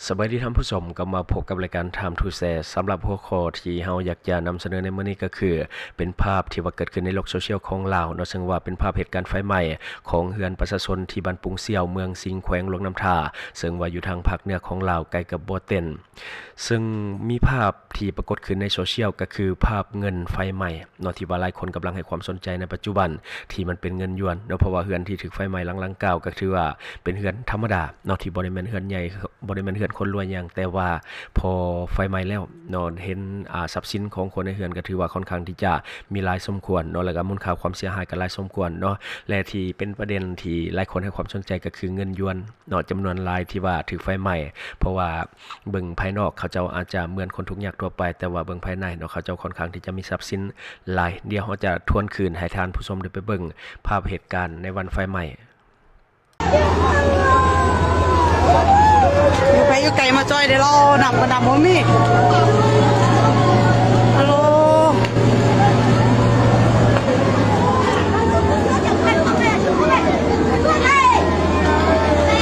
ສະບາຍດີທ່ານຜູ້ຊົມ, ກັບມາພົບກັບລາຍການ Time to Share. ສຳລັບຫົວຂໍ້ທີ່ເຮົາຢາກຈະນຳສະເໜີໃນມື້ນີ້ກໍຄື ເປັນພາບທີ່ວ່າເກີດຂຶ້ນໃນໂລກໂຊຊຽວຂອງລາວເນາະ, ເຊິ່ງວ່າເປັນພາບເຫດການໄຟໄໝ້ຂອງເຮືອນປະຊາຊົນທີ່ບ້ານປຸງຊຽວ ເມືອງສິງ ແຂວງຫຼວງນ້ຳທາ, ເຊິ່ງວ່າຢູ່ທາງພາກເໜືອຂອງລາວ ໃກ້ກັບບໍ່ເຕັນ. ເຊິ່ງມີພາບທີ່ປາກົດຂຶ້ນໃນໂຊຊຽວກໍຄືພາບເງິນໄຟໄໝ້ ເນາະ ທີ່ວ່າຫຼາຍຄົນກຳລັງໃຫ້ຄວາມສົນໃຈໃນປັດຈຸບັນ ທີ່ມັນເປັນເງິນຢວນເນາະ, ເພາະວ່າເຮືອນທີ່ຖືກໄຟໄໝ້ຫຼັງດັ່ງກ່າວກໍຖືວ່າເປັນເຮືອນທຳມະດາເນາະ ທີ່ບໍ່ໄດ້ແມ່ນເຮືອນໃຫຍ່ ບໍ່ໄດ້ແມ່ນເຮືອນຄົນລວຍຫຍັງ, ແຕ່ວ່າພໍໄຟໄໝ້ແລ້ວເນາະ ເຫັນ ອາ ຊັບສິນຂອງຄົນໃນເຮືອນກໍຖືວ່າຄ່ອນຂ້າງທີ່ຈະມີຫຼາຍສົມຄວນເນາະ, ແລ້ວກໍມູນຄ່າຄວາມເສຍຫາຍກໍຫຼາຍສົມຄວນເນາະ, ແລະ ທີ່ເປັນປະເດັນທີ່ຫຼາຍຄົນໃຫ້ຄວາມສົນໃຈກໍຄືເງິນຢວນ ເນາະ ຈຳນວນຫຼາຍທີ່ວ່າຖືກໄຟໄໝ້, ເພາະວ່າເບິ່ງພາຍນອກເຂົາເຈົ້າອາດຈະເໝືອນຄົນທຸກຍາກທົ່ວໄປ, ແຕ່ວ່າເບິ່ງພາຍໃນເນາະ ເຂົາເຈົ້າຄ່ອນຂ້າງທີ່ຈະມີຊັບສິນຫຼາຍ. ດຽວເຮົາຈະທວນຄືນໃຫ້ທ່ານຜູ້ຊົມໄດ້ໄປເບິ່ງພາບເຫດການໃນວັນໄຟໄໝ້. ຢູ່ໄກຢູ່ໄກມາຊ່ອຍເດ້ລະ ນ້ຳກໍນ້ຳບໍ່ມີ. ອາໂລ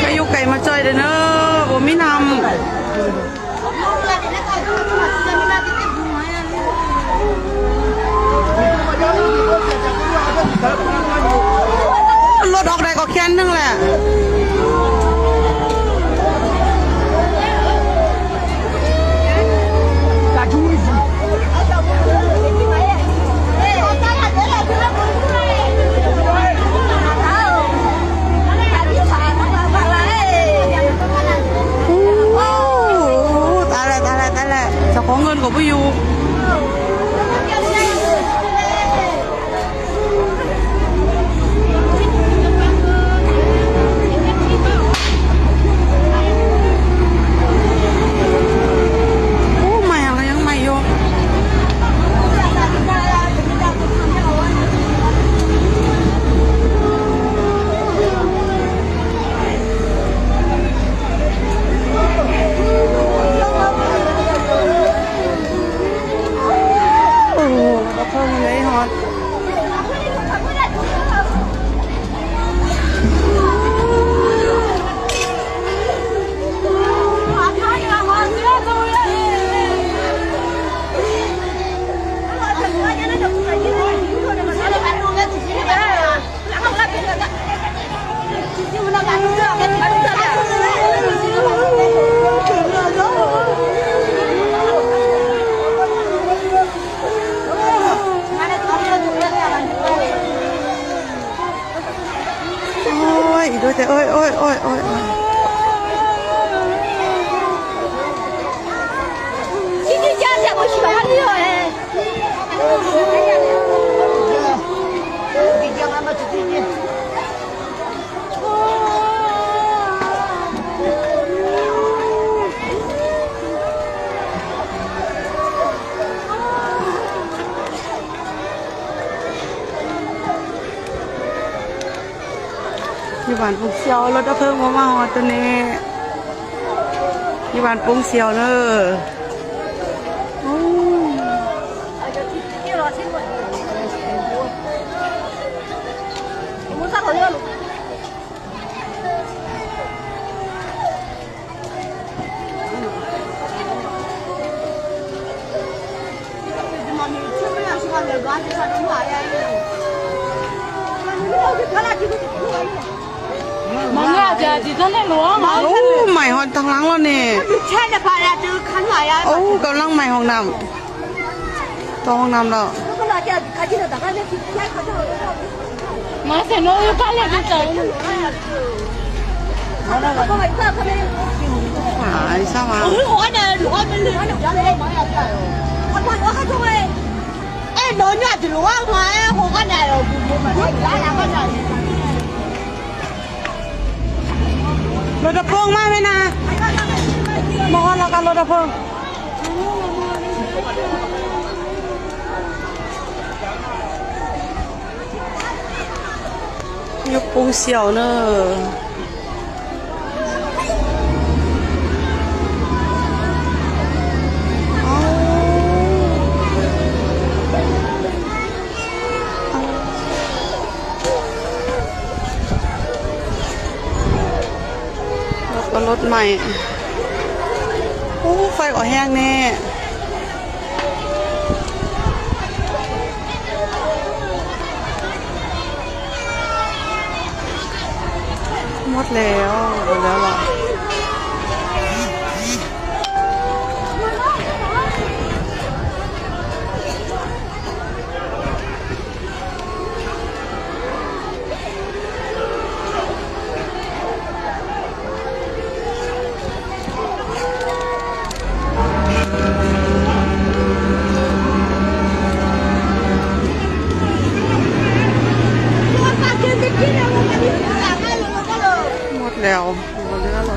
ໃຜຢູ່ໄກມາຊ່ອຍເດີເນີ ບໍ່ມີນ້ຳ. ລົດອອກໄດ້ກໍແຄນໜຶ່ງແຫຼະ. ໂອ້ ຕາຍແລ້ວ ຕາຍແລ້ວ ຕາຍແລ້ວ ເຈົ້າຂອງເງິນກໍບໍ່ຢູ່. ໂອ້ ໄໝ້ ຍັງໄໝ້ຢູ່. ໂອ້ໂຫ ບັກເພິ່ງເລີຍຮອດ. ໂອ້ຍ ອີໂດແຕ່ ໂອ້ຍ ໂອ້ຍ ໂອ້ຍ ໂອ້ຍ. ຢູ່ບ້ານປຸງຊຽວ ລົດດັບເພີງບໍ່ມາຮອດຕົວນີ້ ຢູ່ບ້ານປຸງຊຽວເດີ. ໂອ້ ໂອ້ ໄໝ້ຮອດທາງຫຼັງແລ້ວນີ້. ໂອ້ ກຳລັງໄໝ້ຫ້ອງນ້ຳ. ຕ້ອງນຳເນາະ ມາເຊໂນຢູ່ກາເລັກໃຈ. ອາຍຊາວາ ລົດດັບເພີງມາແມ່ນາ ມາຮອດແລ້ວກໍລົດດັບເພີງ. ຢູ່ປຸງຊຽວເນີ. ລົດກໍລົດໃໝ່. ໂອ້ ໄຟກໍແຮງແນ່. ໝົດແລ້ວ ໝົດແລ້ວລະ. ໝົດແລ້ວ ບໍ່ເຫຼືອແລ້ວ.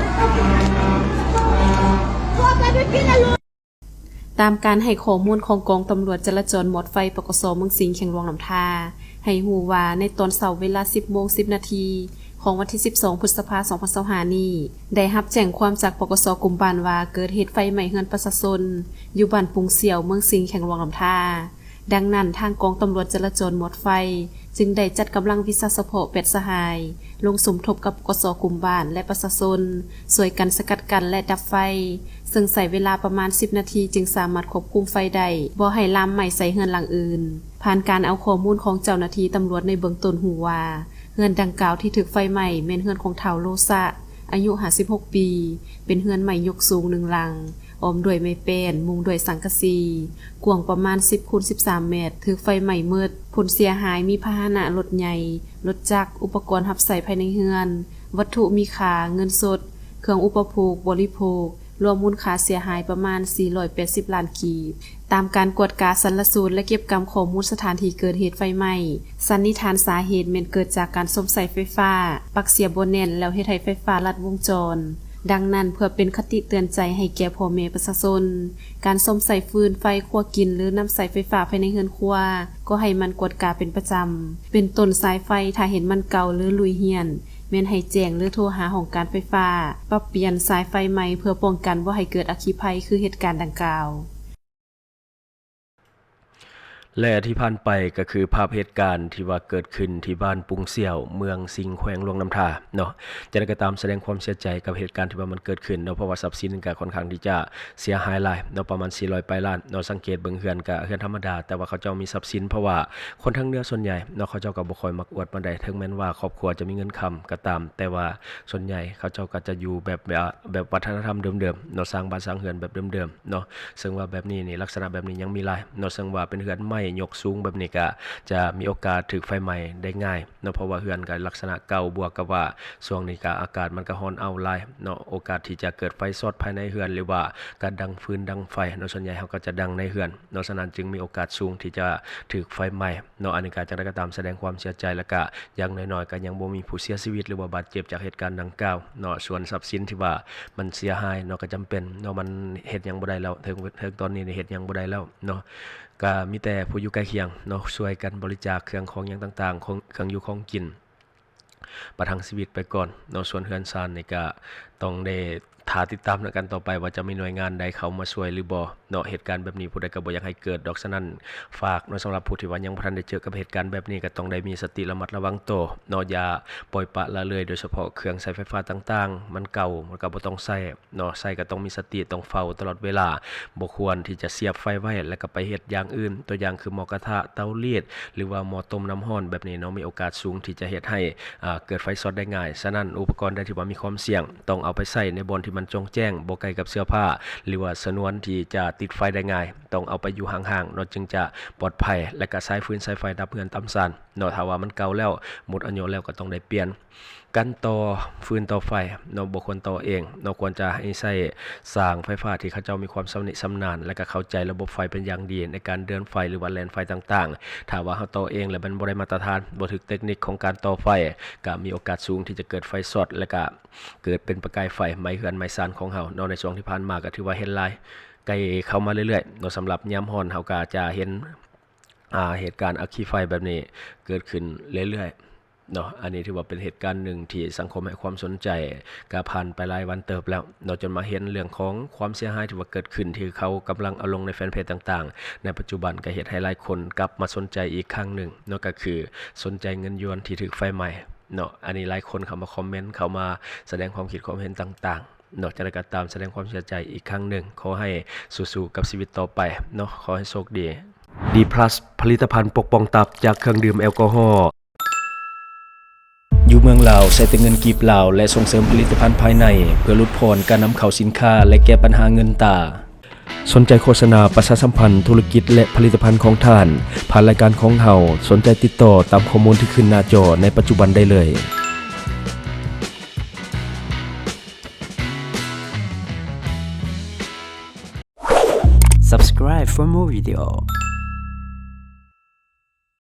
ຕາມການໃຫ້ຂໍ້ມູນຂອງກອງຕຳຫຼວດຈະລາຈອນໝວດໄຟ ປກສ ເມືອງສິງ ແຂວງຫຼວງນ້ຳທາ ໃຫ້ຮູ້ວ່າໃນຕອນເຊົ້າເວລາ ສິບໂມງ ສິບນາທີ ຂອງວັນທີ ສິບສອງ ພຶດສະພາ ສອງພັນຊາວຫ້ານີ້ ໄດ້ຮັບແຈ້ງຄວາມຈາກ ປກສ ກົມບ້ານວ່າເກີດເຫດໄຟໄໝ້ເຮືອນປະຊາຊົນ ຢູ່ບ້ານປຸງສ່ຽວ ເມືອງສິງ ແຂວງຫຼວງນ້ຳທາ. ດັ່ງນັ້ນ ທາງກອງຕຳຫຼວດຈະລາຈອນໝວດໄຟ ຈຶ່ງໄດ້ຈັດກຳລັງວິຊາສະເພາະ ແປດ ສະຫາຍ ລົງສົມທົບກັບ ປກສ ກຸ່ມບ້ານ ແລະ ປະຊາຊົນ ຊ່ວຍກັນສະກັດກັ້ນ ແລະ ດັບໄຟ, ເຊິ່ງໃຊ້ເວລາປະມານ ສິບນາທີ ຈຶ່ງສາມາດຄວບຄຸມໄຟໄດ້ ບໍ່ໃຫ້ລາມໄໝ້ໃສ່ເຮືອນຫຼັງອື່ນ. ຜ່ານການເອົາຂໍ້ມູນຂອງເຈົ້າໜ້າທີ່ຕຳຫຼວດໃນເບື້ອງຕົ້ນ ຮູ້ວ່າ ເຮືອນດັ່ງກ່າວທີ່ຖືກໄຟໄໝ້ ແມ່ນເຮືອນຂອງທ້າວ ໂລສະ ອາຍຸ ຫ້າສິບຫົກປີ, ເປັນເຮືອນໄມ້ຍົກສູງໜຶ່ງຫຼັງ, ອ້ອມດ້ວຍໄມ້ແປ້ນ, ມຸງດ້ວຍສັງກະສີ, ກວ້າງປະມານ ສິບ ຄູນ ສິບສາມແມັດ, ຖືກໄຟໄໝ້ໝົດ. ຜົນເສຍຫາຍມີພາຫະນະລົດໃຫຍ່, ລົດຈັກ, ອຸປະກອນຮັບໃຊ້ພາຍໃນເຮືອນ, ວັດຖຸມີຄ່າ, ເງິນສົດ, ເຄື່ອງອຸປະໂພກ, ບໍລິໂພກ, ລວມມູນຄ່າເສຍຫາຍປະມານ ສີ່ຮ້ອຍແປດສິບລ້ານກີບ. ຕາມການກວດກາສັນລະສູດ ແລະ ເກັບກຳຂໍ້ມູນສະຖານທີ່ເກີດເຫດໄຟໄໝ້, ສັນນິຖານສາເຫດແມ່ນເກີດຈາກການຊົມໃຊ້ໄຟຟ້າ ປັກເສຍບໍ່ແໜ້ນ ແລ້ວເຮັດໃຫ້ໄຟຟ້າລັດວົງຈອນ. ດັ່ງນັ້ນ, ເພື່ອເປັນຄະຕິເຕືອນໃຈໃຫ້ແກ່ພໍ່ແມ່ປະຊາຊົນ, ການຊົມໃຊ້ຟືນໄຟຄົວກິນ ຫຼື ນຳໃຊ້ໄຟຟ້າພາຍໃນເຮືອນຄົວ ກໍໃຫ້ໝັ່ນກວດກາເປັນປະຈຳ, ເປັນຕົ້ນສາຍໄຟ ຖ້າເຫັນມັນເກົ່າ ຫຼື ລຸຍຮ້ຽນ, ແມ່ນໃຫ້ແຈ້ງ ຫຼື ໂທຫາຫ້ອງການໄຟຟ້າ ປັບປ່ຽນສາຍໄຟໃໝ່ ເພື່ອປ້ອງກັນບໍ່ໃຫ້ເກີດອັກຄີໄພ ຄືເຫດການດັ່ງກ່າວ. ແລະ ທີ່ຜ່ານໄປກໍຄືພາບເຫດການທີ່ວ່າເກີດຂຶ້ນທີ່ບ້ານປຸງສ່ຽວ ເມືອງສິງ ແຂວງຫຼວງນ້ຳທາເນາະ. ຈັ່ງໃດກໍຕາມ ສະແດງຄວາມເສຍໃຈກັບເຫດການທີ່ວ່າມັນເກີດຂຶ້ນເນາະ, ເພາະວ່າຊັບສິນກໍຄ່ອນຂ້າງທີ່ຈະເສຍຫາຍຫຼາຍເນາະ, ປະມານ ສີ່ຮ້ອຍ ປາຍລ້ານເນາະ. ສັງເກດເບິ່ງເຮືອນກໍເຮືອນທຳມະດາ, ແຕ່ວ່າເຂົາເຈົ້າມີຊັບສິນ, ເພາະວ່າຄົນທາງເໜືອສ່ວນໃຫຍ່ເນາະ ເຂົາເຈົ້າກໍບໍ່ຄ່ອຍມັກອວດປານໃດ, ເຖິງແມ່ນວ່າຄອບຄົວຈະມີເງິນຄຳກໍຕາມ, ແຕ່ວ່າສ່ວນໃຫຍ່ເຂົາເຈົ້າກໍຈະຢູ່ແບບ ແບບ ແບບວັດທະນະທຳເດີມໆເນາະ, ສ້າງບ້ານສ້າງເຮືອນແບບເດີມໆເນາະ. ເຊິ່ງວ່າແບບນີ້ນີ້ ລັກສະນະແບບນີ້ຍັງມີຫຼາຍເນາະ, ເຊິ່ງວ່າເປັນເຮືອນໄມ້ຍົກສູງແບບນີ້ ກະຈະມີໂອກາດຖືກໄຟໄໝ້ໄດ້ງ່າຍເນາະ, ເພາະວ່າເຮືອນກະລັກສະນະເກົ່າ, ບວກກັບວ່າຊ່ວງນີ້ກະອາກາດມັນກະຮ້ອນອ້າວຫຼາຍເນາະ, ໂອກາດທີ່ຈະເກີດໄຟຊັອດພາຍໃນເຮືອນ ຫຼືວ່າການດັງຟືນດັງໄຟເນາະ, ສ່ວນໃຫຍ່ເຮົາກໍຈະດັງໃນເຮືອນເນາະ, ສະນັ້ນຈຶ່ງມີໂອກາດສູງທີ່ຈະຖືກໄຟໄໝ້ເນາະ. ອັນນີ້ກະຈັ່ງໃດກໍຕາມ ສະແດງຄວາມເສຍໃຈ ແລ້ວກະຢ່າງໜ້ອຍໆກໍຍັງບໍ່ມີຜູ້ເສຍຊີວິດ ຫຼືວ່າບາດເຈັບຈາກເຫດການດັ່ງກ່າວເນາະ. ສ່ວນຊັບສິນທີ່ວ່າ ມັນເສຍຫາຍເນາະ ກໍຈຳເປັນເນາະ, ມັນເຮັດຫຍັງບໍ່ໄດ້ແລ້ວ, ເຖິງ ເຖິງຕອນນີ້ນີ້ເຮັດຫຍັງບໍ່ໄດ້ແລ້ວເນາະ. ກໍມີແຕ່ຜູ້ຢູ່ໃກ້ຄຽງເນາະ ຊ່ວຍກັນບໍລິຈາກເຄື່ອງຂອງຫຍັງຕ່າງໆ ຂອງ ເຄື່ອງຢູ່ຂອງກິນ ປະທັງຊີວິດໄປກ່ອນເນາະ. ສ່ວນເຮືອນຊານນີ້ກໍຕ້ອງໄດ້ຖ້າຕິດຕາມນຳກັນຕໍ່ໄປ ວ່າຈະມີໜ່ວຍງານໃດເຂົ້າມາຊ່ວຍຫຼືບໍ່ເນາະ. ເຫດການແບບນີ້ຜູ້ໃດກໍບໍ່ຢາກໃຫ້ເກີດດອກ, ສະນັ້ນຝາກເນາະ, ສຳລັບຜູ້ທີ່ວ່າຍັງບໍ່ທັນໄດ້ເຈີກັບເຫດການແບບນີ້ ກໍຕ້ອງໄດ້ມີສະຕິລະມັດລະວັງໂຕເນາະ, ຢ່າປ່ອຍປະລະເລີຍ, ໂດຍສະເພາະເຄື່ອງໃຊ້ໄຟຟ້າຕ່າງໆ ມັນເກົ່າ ມັນກໍບໍ່ຕ້ອງໃຊ້ ເນາະ, ໃຊ້ກໍຕ້ອງມີສະຕິ, ຕ້ອງເຝົ້າຕະຫຼອດເວລາ, ບໍ່ຄວນທີ່ຈະສຽບໄຟໄວ້ ແລ້ວກໍໄປເຮັດຢ່າງອື່ນ, ຕົວຢ່າງຄືໝໍ້ກະທະ, ເຕົາລີດ ຫຼືວ່າໝໍ້ຕົ້ມນ້ຳຮ້ອນແບບນີ້ເນາະ, ມີໂອກາດສູງທີ່ຈະເຮັດໃຫ້ ອາ ເກີດໄຟຊັອດໄດ້ງ່າຍ. ສະນັ້ນ ອຸປະກອນໃດທີ່ວ່າມີຄວາມສ່ຽງ ຕ້ອງເອົາໄປໃຊ້ໃນບ່ອນທີ່ມັນໂຈ່ງແຈ້ງ, ບໍ່ໃກ້ກັບເສື້ອຜ້າ ຫຼືວ່າຊະນວນທີ່ຈະຕິດໄຟໄດ້ງ່າຍ, ຕ້ອງເອົາໄປຢູ່ຫ່າງໆເນາະ, ຈຶ່ງຈະປອດໄພ, ແລະກະສາຍຟືນສາຍໄຟດັບເຮືອນຕຳຊານເນາະ, ຖ້າວ່າມັນເກົ່າແລ້ວ ໝົດອາຍຸແລ້ວ ກໍຕ້ອງໄດ້ປ່ຽນ. ການຕໍ່ຟືນຕໍ່ໄຟເນາະ ບໍ່ຄວນຕໍ່ເອງເນາະ, ຄວນຈະໃຫ້ໃຊ້ຊ່າງໄຟຟ້າທີ່ເຂົາເຈົ້າມີຄວາມຊຳນິຊຳນານ ແລະກະເຂົ້າໃຈລະບົບໄຟເປັນຢ່າງດີ ໃນການເດີນໄຟ ຫຼືວ່າແລ່ນໄຟຕ່າງໆ. ຖ້າວ່າເຮົາຕໍ່ເອງແລ້ວມັນບໍ່ໄດ້ມາດຕະຖານ, ບໍ່ຖືກເຕັກນິກຂອງການຕໍ່ໄຟ, ກະມີໂອກາດສູງທີ່ຈະເກີດໄຟຊັອດ ແລະກະເກີດເປັນປະກາຍໄຟໄໝ້ເຮືອນໄໝ້ຊານຂອງເຮົາເນາະ. ໃນຊ່ວງທີ່ຜ່ານມາກະຖືວ່າເຫັນຫຼາຍ ໃກ້ເຂົ້າມາເລື້ອຍໆເນາະ. ສຳລັບຍາມຮ້ອນເຮົາກະຈະເຫັນ ອາ ເຫດການອັກຄີໄຟແບບນີ້ເກີດຂຶ້ນເລື້ອຍໆ ເນາະ. ອັນນີ້ຖືວ່າເປັນເຫດການໜຶ່ງທີ່ສັງຄົມໃຫ້ຄວາມສົນໃຈ, ກະຜ່ານໄປຫຼາຍວັນເຕີບແລ້ວເນາະ, ຈົນມາເຫັນເລື່ອງຂອງຄວາມເສຍຫາຍທີ່ວ່າເກີດຂຶ້ນ ທີ່ເຂົາກຳລັງເອົາລົງໃນແຟນເພຈຕ່າງໆໃນປັດຈຸບັນ, ກະເຮັດໃຫ້ຫຼາຍຄົນກັບມາສົນໃຈອີກຄັ້ງໜຶ່ງເນາະ, ກະຄືສົນໃຈເງິນຢວນທີ່ຖືກໄຟໄໝ້ເນາະ. ອັນນີ້ຫຼາຍຄົນເຂົ້າມາຄອມເມັນ, ເຂົ້າມາສະແດງຄວາມຄິດຄວາມເຫັນຕ່າງໆ. ເນາະ. ຈັ່ງໃດກໍຕາມ ສະແດງຄວາມເສຍໃຈອີກຄັ້ງໜຶ່ງ. ຂໍໃຫ້ສູ້ໆກັບຊີວິດຕໍ່ໄປເນາະ. ຂໍໃຫ້ໂຊກດີ. ດີພລັສ ຜະລິດຕະພັນປົກປ້ອງຕັບຈາກເຄື່ອງດື່ມແອລກໍຮໍ. ຢູ່ເມືອງລາວ ໃຊ້ແຕ່ເງິນກີບລາວ ແລະ ສົ່ງເສີມຜະລິດຕະພັນພາຍໃນ ເພື່ອຫຼຸດຜ່ອນການນຳເຂົ້າສິນຄ້າ ແລະ ແກ້ບັນຫາເງິນຕາ. ສົນໃຈໂຄສະນາປະຊາສຳພັນທຸລະກິດ ແລະ ຜະລິດຕະພັນຂອງທ່ານ ຜ່ານລາຍການຂອງເຮົາ. ສົນໃຈຕິດຕໍ່ຕາມຂໍ້ມູນທີ່ຂຶ້ນໜ້າຈໍໃນປັດຈຸບັນໄດ້ເລີຍ. Subscribe for more video.